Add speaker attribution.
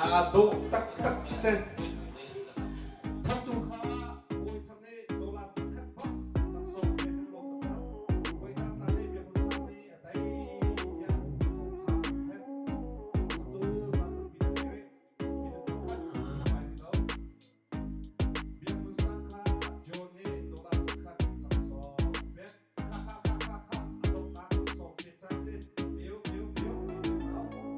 Speaker 1: Aa dawh taktak si. Thattu kha Bawi Thang nih dollar zakhat bak laksawng pek an lawm taktak. Bawi Thang tla nih Biakinn sang nih a tei tiah thawngṭha an thanh. Thattu caan tampi na ngei rih. Minung pakhat a vai ti lo. Biakinn sang kha John nih dollar zakhat laksawng pek. Kha kha kha kha kha a donghnak laksawng pek caan si. Piu piu piu piu piu.